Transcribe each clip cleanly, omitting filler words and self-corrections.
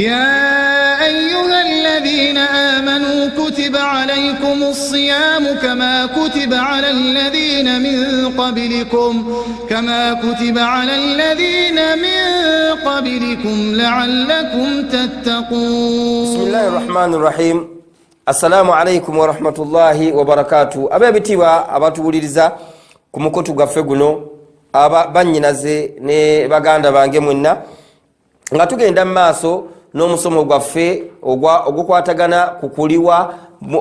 يا أيها الذين آمنوا كتب عليكم الصيام كما كتب على الذين من قبلكم كما كتب على الذين من قبلكم لعلكم تتقون. بسم الله الرحمن الرحيم. Assalamu alaikum warahmatullahi wabarakatu. Abebitiibwa abatuwuliriza ku mukutu gwaffe guno, aba bannyinaze ne baganda bange mwenna, nga tugenda mu maaso n'omusomo gwaffe ogukwatagana ku kuliwa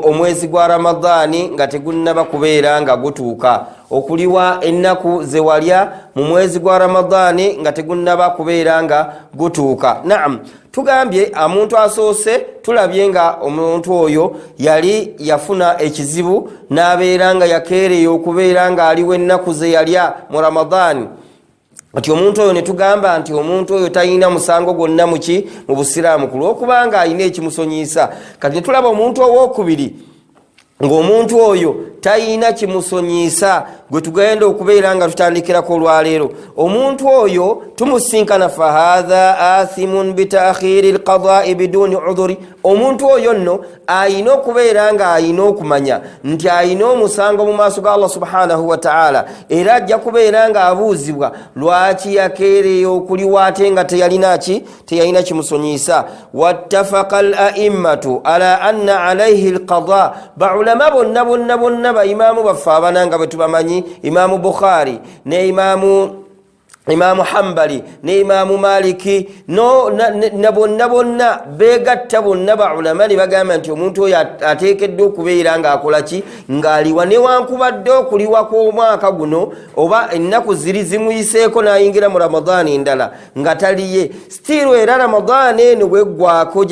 omwezi gwa Ramadaani nga tegunnaba kubeera nga gutuuka, okuliwa ennaku zewalya mu mwezi gwa Ramadaani nga tegunnaba kubeera nga gutuuka. Naam, tugambye omuntu asoose, tulabye nga omuntu oyo yali yafuna ekizibu n'abeera nga yakeereye okubeera nga aliwo ennaku ze yalya mu Ramadaani, nti omuntu oyo netugamba nti omuntu oyo talina musango gwonna muki mu Busiraamu, ku lwokubanga alina ekimusonyiisa. Kati netulaba omuntu owokubiri, ng'omuntu oyo talina kimusonyiisa, gwe tugenda okubeera nga tutandikirako olwaleero. Omuntu oyo tumusinkana, fahatha athimun bitakhiri lqadai biduni udhuri. Omuntu oyo nno ayina okubeera nga ayina okumanya nti ayina omusango mu maaso ga Allah subhanahu wataala, era ajja kubeera nga abuuzibwa lwaki yakeereyo okuliwa ate nga teyalina ki, teyalina kimusonyiisa. Wattafaka al aimmatu ala anna alaihi lqada. Baulama bonna bonna bonna, baimaamu baffe abana nga bwe tubamanyi, Imaamu Bukhari ne Imaamu Hambali ne Imaamu Maliki no, na bonna bonna begatta, bonna baulama ne bagamba nti omuntu oyo ateekeddwa okubeera ng'akola ki? Ng'aliwa, newankubadde okuliwa kw'omwaka guno oba ennaku ziri zimuyiseeko n'ayingira mu Ramadaani endala nga taliye, still era Ramadaani eno bweggwako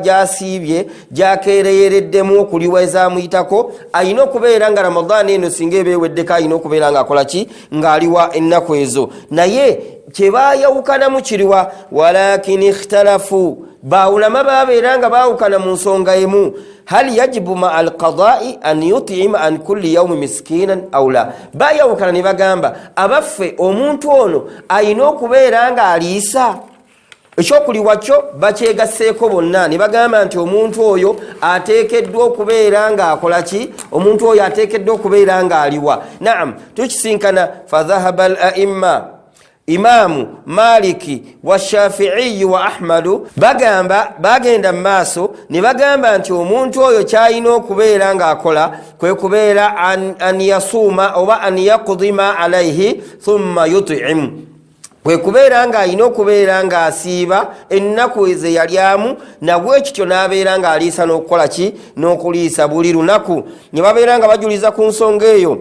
gyasiibye, gyakeereyereddemu okuliwa ezamuyitako, ayina okubeera nga Ramadaani eno singa eba eweddeko, ayina okubeera ng'akola ki? Ng'aliwa ennaku ezo. Naye kyebayawukanamu kiriwa? Walakin ikhtalafu, bawulama babeera nga bawukana mu nsonga emu: hal yajibu maa alqadai an yutima an kulli yaumi miskinan au la? Bayawukana ne bagamba, abaffe, omuntu ono ayina okubeera nga aliisa? Ekyokuliwa kyo bakyegaseeko bonna ne bagamba nti omuntu oyo ateekeddwa okubeera ng'akola ki? Omuntu oyo ateekeddwa okubeera ng'aliwa. Naam, tukisinkana, fadhahaba al aimma, Imaamu Maliki wa Shafiiyi wa Ahmadu, bagamba, bagenda mu maaso ne bagamba nti omuntu oyo kyalina okubeera ng'akola kwe kubeera an yasuuma oba an yaqdi ma alaihi thumma yutimu, kwe kubeera ng'alina okubeera ng'asiiba ennaku ze yalyamu, nabwe kityo n'abeera ng'aliisa n'okukola ki? N'okuliisa buli lunaku. Ne babeera nga bajuliza ku nsonga eyo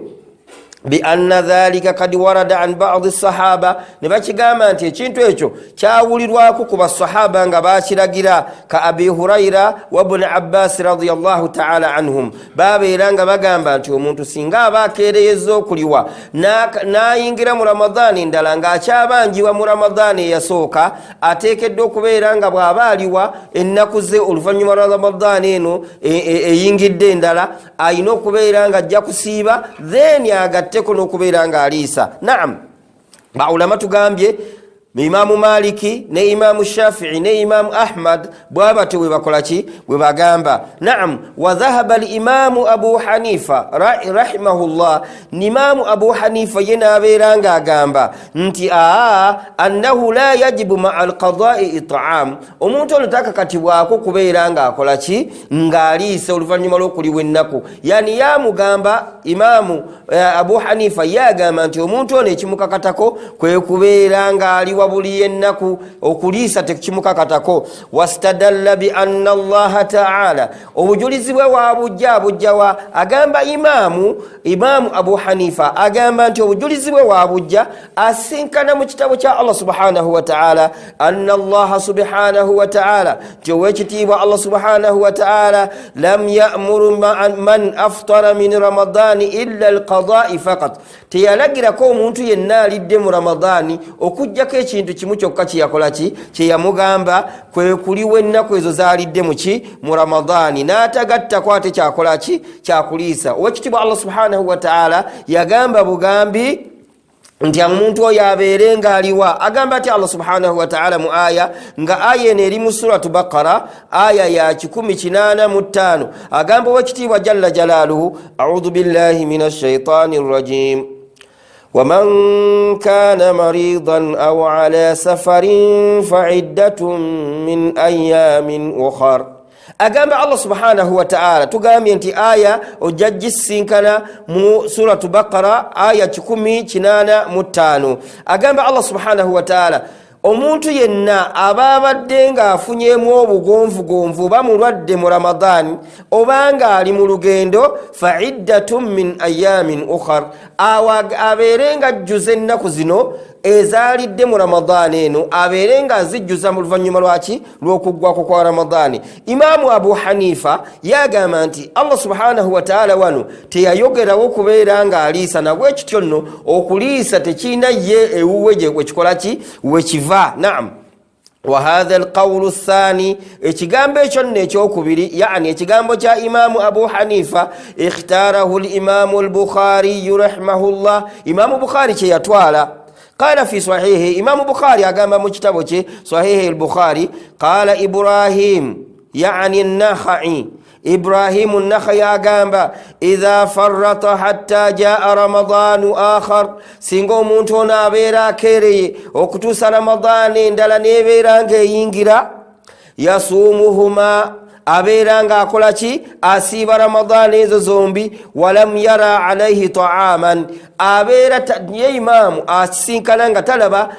bianna dhalika kad warada an badi sahaba, ne bakigamba nti ekintu ekyo kyawulirwako ku basahaba nga bakiragira, ka Abi Huraira wa Buni Abbasi radiallahu taala anhum. Babeera nga bagamba nti omuntu singa aba akeereyeza okuliwa n'ayingira mu Ramadaani endala ng'akyabanjibwa mu Ramadaani eyasooka, ateekeddwa okubeera nga bw'aba aliwa ennaku ze oluvannyuma lwa Ramadaani eno eyingidde endala, ayina okubeera nga ajja kusiiba, then agatteko n'okubeera ng'aliisa. Naam, baulama tugambye Imaamu Maliki ne Imaamu Shafii ne Imaamu Ahmad bwabatyo bwe bakola ki? Bwe bagamba. Naam, wadhahaba limaamu Abu Hanifa rahimahullah, nimaamu Abu Hanifa ye n'abeera ng'agamba nti aa annahu la yajibu maa alqadai itaam. Omuntu ono takakatibwako kubeera ng'akola ki? Ng'aliisa oluvannyuma lw'okuliwa ennaku. Yani yamugamba Imaamu Abu Hanifa ye agamba nti omuntu ono ekimukakatako kwe kubeera ng'aliwa buli ennaku, okuliisa tekimukakatako. Wastadalla bi anna Allaha taala, obujulizi bwe wabujja abujjawa? Agamba Imaamu Abu Hanifa agamba nti obujulizi bwe wabujja asinkana mu kitabo kya Allah subhanahu wataala, anna Allaha subhanahu wataala, nti owekitiibwa Allah subhanahu wataala lam yamuru man aftara min Ramadaani illa alqadai faqat, teyalagirako omuntu yenna alidde mu Ramadaani okugjako ekintu kimu kyokka kyeyakola ki? Kyeyamugamba kwe kuliwa ennaku ezo zalidde muki? Mu Ramadaani, n'atagattako ate kyakola ki? Kyakuliisa. Owekitiibwa Allah subhanahu wataala yagamba bugambi Nti omuntu oyo abeere ng'aliwa. Agamba ati Allah subhanahu wataala mu aya, nga aya eno eri mu Suratu Bakara, aya ya 185, agamba Owekitiibwa jalla jalaaluhu: audhu billahi min ashaitani rrajim, waman kana maridan aw ala safarin faiddatun min ayamin ukhar. Agamba Allah subhanahu wataala, tugambye nti aya ojja gisinkana mu Suratu Bakara, aya 185. Agamba Allah subhanahu wataala, omuntu yenna aba abadde ng'afunyemu obugonvugonvu, oba mulwadde mu Ramadaani, oba ng'ali mu lugendo, faiddatun min ayamin ukhar, awo abeere nga ajjuza ennaku zino ezaalidde mu Ramadaani eno, abeere nga azijjuza mu luvannyuma lwaki lw'okuggwako kwa Ramadaani. Imaamu Abu Hanifa yagamba nti Allah subhanahu wataala wano teyayogerawo kubeera ng'aliisa, nabwe kityo nno okuliisa tekirina ye ewuwe gye wekikola ki wekiva. Naam, wahatha alqawulu thani, ekigambo ekyo nno ekyokubiri, yani ekigambo kya Imamu Abu Hanifa, ikhtarahu limamu lbukhariyu rahimahullah, Imamu Bukhari kyeyatwala. Qala fi sahihi, Imamu Bukhari agamba mu kitabo kye Sahihi Lbukhari, qala Ibrahim, yani Nakhai, Ibrahimu Nakhai agamba: idha farata hatta jaa Ramadanu akhar, singa omuntu ono abeera akeereye okutuusa Ramadaani endala nebeera ngaeyingira, yasumuhuma, abeera ngaakola ki? Asiiba Ramadaani ezo zombi. Walam yara alaihi taaman, abeera ye imaamu asisinkana nga talaba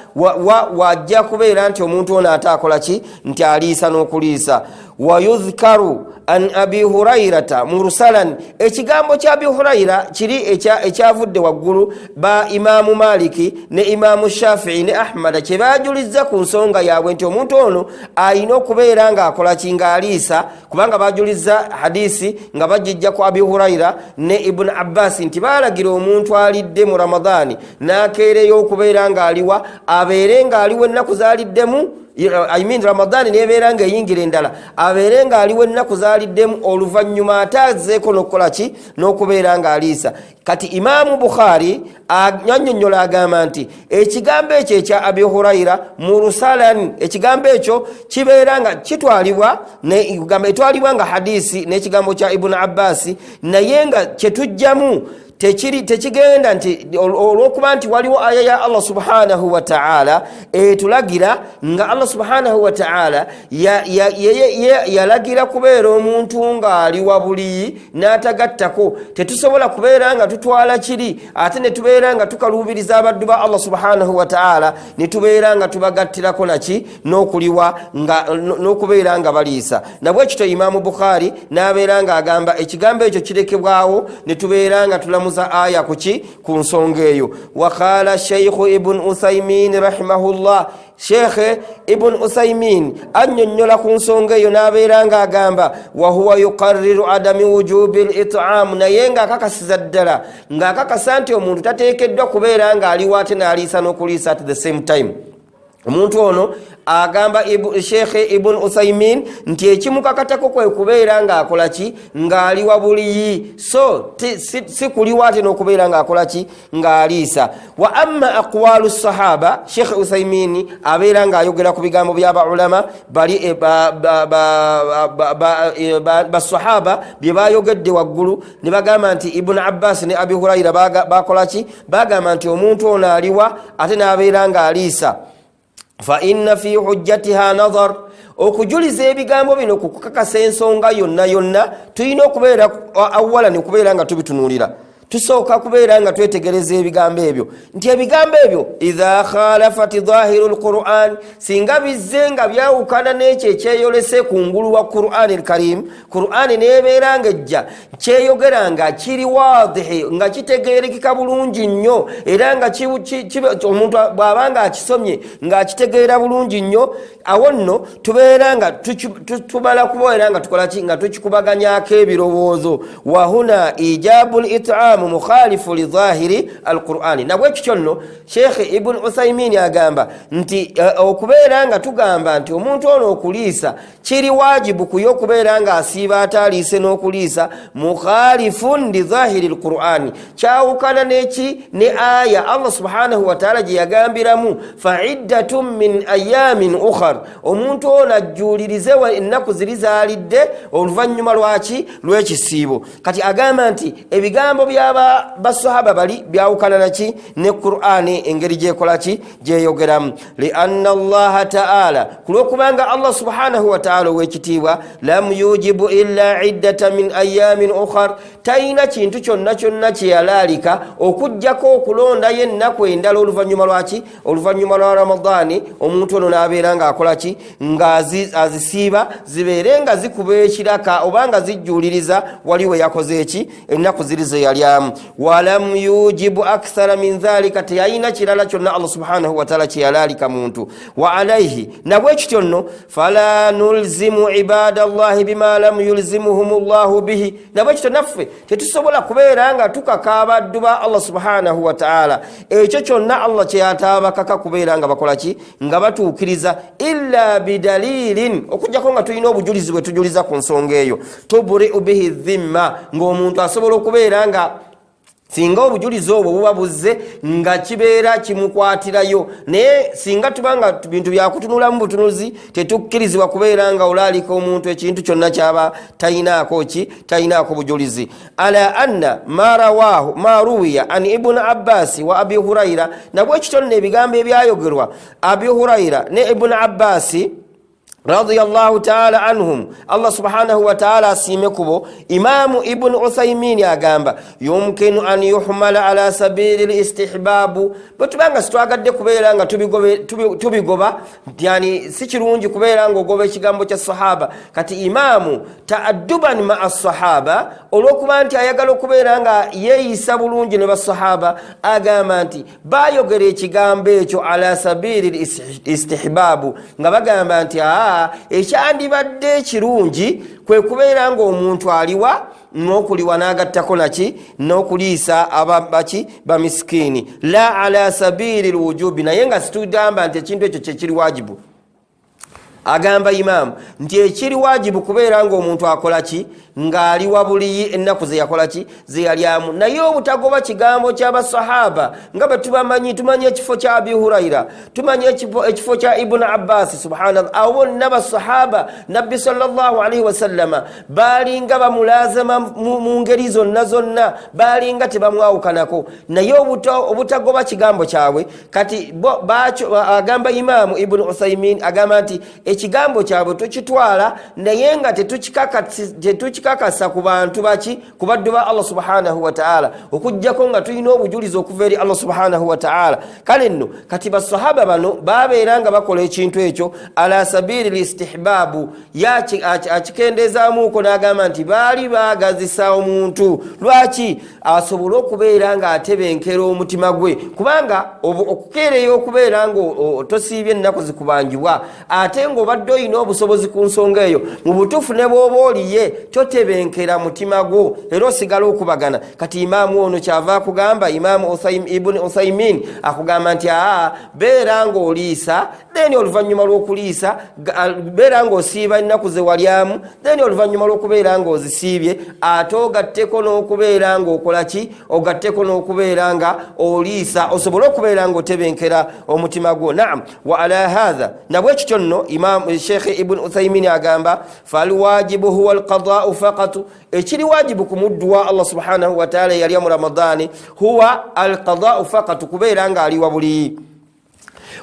wajja kubeera nti omuntu ono ate akola ki, nti aliisa n'okuliisa. Wayudhkaru an Abi Hurairata mursalan, ekigambo kya Abi Huraira kiri ekyavudde waggulu, ba Imaamu Maliki ne Imaamu Shafii ne Ahmada kyebajuliza ku nsonga yaabwe nti omuntu ono ayina okubeera ng'akola ki, ng'aliisa, kubanga bajuliza hadisi nga bagijja ku Abi Huraira ne Ibuni Abbasi nti balagira omuntu alidde mu Ramadaani n'akeereyo okubeera ng'aliwa, abeere ng'aliwa ennaku zaliddemu, I mean Ramadaani nebeera nga eyingira endala, abeere ng'aliwo ennaku zaliddemu, oluvannyuma ate azeeko n'okukola ki, n'okubeera ng'aliisa. Kati Imaamu Bukhari annyonnyola, agamba nti ekigambo ekyo ekya Abi Huraira mursalan, ekigambo ekyo kibeera nga kitwalibwa, etwalibwa nga hadisi n'ekigambo kya Ibuni Abbasi, naye nga kyetujjamu tekiri tekigenda nti olwokuba nti waliwo aya ya Allah subhanahu wataala etulagira nga Allah subhanahu wataala yalagira kubeera omuntu ng'ali wabuliyi n'atagattako. Tetusobola kubeera nga tutwala kiri ate ne tubeera nga tukaluubiriza abaddu ba Allah subhanahu wataala, ne tubeera nga tubagattirako naki, n'okuliwa, n'okubeera nga baliisa. Nabwe kityo Imaamu Bukhari n'abeera ng'agamba ekigambo ekyo kirekebwawo, ne tubeera nga tulamuza aya kuki ku nsonga eyo. Waqala Sheikhu Ibn Uthaimin rahimahullah, Sheekhe Ibn Uthaimin annyonnyola ku nsonga eyo n'abeera ng'agamba: wahuwa yuqariru adami wujubi litaamu, naye ng'akakasiza ddala, ng'akakasa nti omuntu tateekeddwa kubeera ng'aliwo ate n'aliisa n'okuliisa at the same time. Omuntu ono agamba Sheekhe Ibn Uthaimin nti ekimukakatako kwe kubeera ng'akola ki, ng'aliwa buliyi, so si kuliwa ate n'okubeera ng'akola ki, ng'aliisa. Wa amma aqwalu sahaba, Sheekhe Uthaimin abeera ng'ayogera ku bigambo by'abaulama bali basahaba bye bayogedde waggulu, ne bagamba nti Ibuni Abbas ne Abi Huraira bakola ki, bagamba nti omuntu ono aliwa ate n'abeera ng'aliisa. Fa inna fi hujjatiha nazar, okujuliza ebigambo bino ku kukakasa ensonga yonna yonna, tulina okubeera awala nekubeera nga tubitunuulira. Tusooka kubeera nga twetegereza ebigambo ebyo, nti ebigambo ebyo idha khalafat dhahiru lquran, singa bizze nga byawukana n'ekyo ekyeyolese ku ngulu wa Qurani lkarim, Qurani nebeera nga ejja kyeyogera nga kiri wadihi, nga kitegerekeka bulungi nnyo, era nga omuntu bw'aba nga akisomye ng'akitegeera bulungi nnyo, awo nno tubeera nga tumala kubeera nga tukolaki, nga tukikubaganyako ebirowoozo. Wahuna ijabu litaamu. Alkalaamu mukhalifu lidhahiri alqurani. Nabwekityo nno Sheikh Ibn Uthaimin agamba nti okubeera nga tugamba nti omuntu ono okuliisa kiri wajibu kuye okubeera nga asiiba ate aliise n'okuliisa, mukhalifun lidhahiri lqurani, kyawukana neki ne aya Allah subhanahu wataala gye yagambiramu faiddatun min ayamin ukhar, omuntu ono ajjuulirize ennaku ziri zaalidde oluvannyuma lwaki lw'ekisiibo. Kati agamba nti ebigambo byaba basahaba bali byawukana naki ne Qur'ani engeri gyekolaki gyeyogeramu. Lianna Allaha taala, kulwokubanga Allah subhanahu wataala owekitiibwa lam yujibu illa iddata min ayamin ukhar, talina kintu kyonna kyonna kyeyalaalika okugjako okulondayo ennaku endala oluvannyuma lwaki oluvannyuma lwa Ramadaani, omuntu ono n'abeera ng'akola ki, nga azisiiba zibeere nga zikuba ekiraka oba nga zijjuuliriza wali we yakoze eki ennaku ziri ze yalyamu. Walam yujibu akthara min dhalika, teyalina kirala kyonna Allah subhanahu wataala kyeyalaalika muntu. Wa alaihi, nabwe kityo nno, fala nulzimu ibada llahi bima lam yulzimuhum llahu bihi, nabwe kityo naffe tetusobola kubeera nga tukaka abaddu ba Allah subhanahu wataala ekyo kyonna Allah kyeyatabakaka kubeera nga bakolaki, nga batuukiriza, illa bidalilin, okujjako nga tulina obujulizi bwe tujuliza ku nsonga eyo, tubriu bihi dhimma, ng'omuntu asobola okubeera nga singa obujulizi obwo buba buzze nga kibeera kimukwatirayo. Naye singa tuba nga bintu byakutunulamu butunuzi, tetukkirizibwa kubeera nga olaalika omuntu ekintu kyonna kyaba tayinaako ki, tayinaako bujulizi. Ala anna ma rawahu ma ruwiya an Ibuni Abbasi wa Abi Huraira, nabwekityo nno ebigambo ebyayogerwa Abi Huraira ne Ibuni Abbasi radiyallahu taala anhum, Allah subhanahu wataala asiime kubo. Imamu Ibuni Uthaimini agamba yumkinu an yuhmala ala sabili listihbabu, bwe tubanga sitwagadde kubeera nga tubigoba, yani si kirungi kubeera nga ogoba ekigambo kya sahaba. Kati imamu taadduban maa sahaba, olwokuba nti ayagala okubeera nga yeeyisa bulungi ne basahaba, agamba nti bayogera ekigambo ekyo ala sabili istihbaabu, nga bagamba nti aa ekyandibadde ekirungi kwe kubeera nga omuntu aliwa n'okuliwa n'agattako naki n'okuliisa abaki bamisikiini, la ala sabili lwujubi, naye nga situgamba nti ekintu ekyo kyekiri wajibu. Agamba imaamu nti ekiri wajibu kubeera ngaomuntu akola ki, ng'aliwa buliyi ennaku zeyakola ki, zeyalyamu, naye obutagoba kigambo kyabasahaba nga bwe tubamanyi. Tumanyi ekifo kya Abi Huraira, tumanyi ekifo kya Ibuni Abbasi, subhanallah, abo bonna basahaba Nabbi salllahalaihi wasallama baalinga bamulazama mu ngeri zonna zonna, baalinga tebamwawukanako, naye obutagoba kigambo kyabwe. Kati agamba imaamu Ibuni Uthaimin agamba nti ekigambo kyabwe tukitwala, naye nga tetukikakasa ku bantu baki, ku baddu ba Allah subhanahu wataala, okugjako nga tulina obujulizi okuva eri Allah subhanahu wataala. Kale nno kati basahaba bano babeera nga bakola ekintu ekyo ala sabiri listihbaabu, akikendezaamuuko n'agamba nti baali baagazisa omuntu lwaki asobole okubeera ng'atebenkera omutima gwe, kubanga okukeereya okubeera nga tosiibye ennaku zikubanjibwa ate ng'obadde olina obusobozi ku nsonga eyo, mu butuufu ne bw'oba oliye totebenkera mutima gwo, era osigala okubagana. Kati imaamu ono kyava akugamba, imaamu Ibuni Uthaimin akugamba nti aa beera ng'oliisa, then oluvannyuma lw'okuliisa beera ng'osiiba ennaku ze walyamu, then oluvannyuma lw'okubeera ng'ozisiibye ate ogatteko n'okubeera ng'okola ki, ogatteko n'okubeera nga oliisa, osobole okubeera ng'otebenkera omutima gwo. Naam, wa ala hatha, nabwe kityo nno imam Sheikh Ibn Uthaimin agamba falwajibu huwa alqadau faqatu, ekiri wajibu ku muddu wa Allah subhanahu wataala eyalya mu Ramadaani huwa alqadau faqatu, kubeera ng'aliwa buliyi.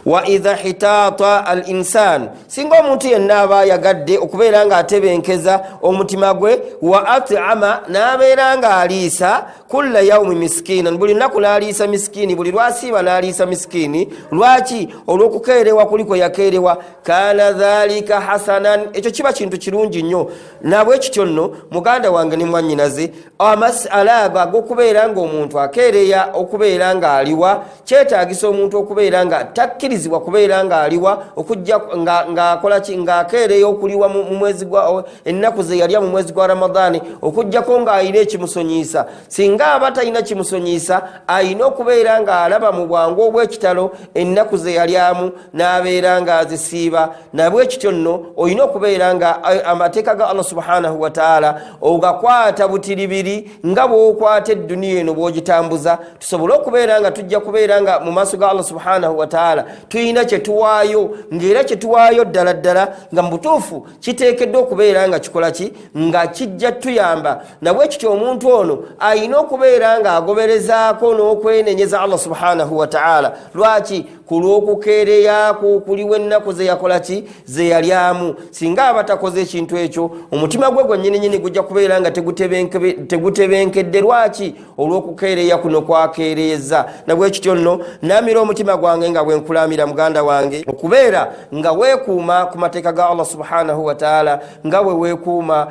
Wa idha hitata al insan, singa omuntu yenna aba ayagadde okubeera nga atebenkeza omutima gwe, wa atama, n'abeera nga aliisa, kulla yaumi miskinan, buli lunaku n'aliisa miskiini, buli lwasiiba n'aliisa miskiini. Lwaki? Olw'okukeerewa kuliko yakeerewa. Kana dhalika hasanan, ekyo kiba kintu kirungi nnyo. Nabwekityo nno muganda wange ne mwanyinaze, amasala ago ag'okubeera ngaomuntu akeereya okubeera ng'aliwa, kyetaagisa omuntu okubeera nga takkirizibwa kubeera ng'aliwa okujja ng'akola ki, ng'akeereya okuliwa mu mwezi gwa ennaku ze yalya mu mwezi gwa Ramadaani, okugjako ng'alina ekimusonyiisa. Singa Singa aba talina kimusonyiisa, alina okubeera ng'alaba mu bwangu obw'ekitalo ennaku ze yalyamu n'abeera ng'azisiiba. Nabwekityo nno olina okubeera nga amateeka ga Allah subhanahu wataala ogakwata butiribiri nga bw'okwata edduniya eno bw'ogitambuza, tusobole okubeera nga tujja kubeera nga mu maaso ga Allah subhanahu wataala tulina kyetuwaayo, ng'era kyetuwaayo ddala ddala nga mu butuufu kiteekeddwa okubeera nga kikola ki, nga kijja tuyamba. Nabwekityo omuntu ono alina okubeera ng'agoberezaako n'okwenenyeza Allah subhanahu wataala. Lwaki? Ku lw'okukeereyaako kuliwo ennaku ze yakola ki, ze yalyamu. Singa aba takoze ekintu ekyo, omutima gwe gwennyininyini gujja kubeera nga tegutebenkedde. Lwaki? Olw'okukeereya kuno kwakeereeza. Nabwekityo nno namira omutima gwange nga bwe nkulamira muganda wange okubeera nga weekuuma ku mateeka ga Allah subhanahu wataala nga bwe weekuuma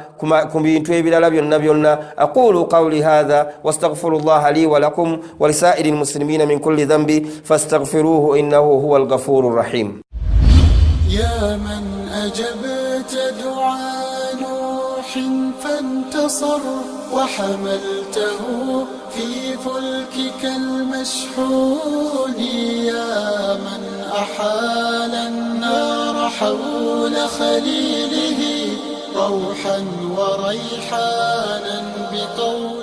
ku bintu ebirala byonna byonna. Aqulu qawli hatha wastaghfiru llaha li walakum walisairi lmuslimina min kulli dhambi fastaghfiruhu innahu huwa alghafuru rrahim. يا من أجبت دعاء نوح فانتصر وحملته في فلكك المشحون، يا من أحال النار حول خليله روحا وريحانا بطول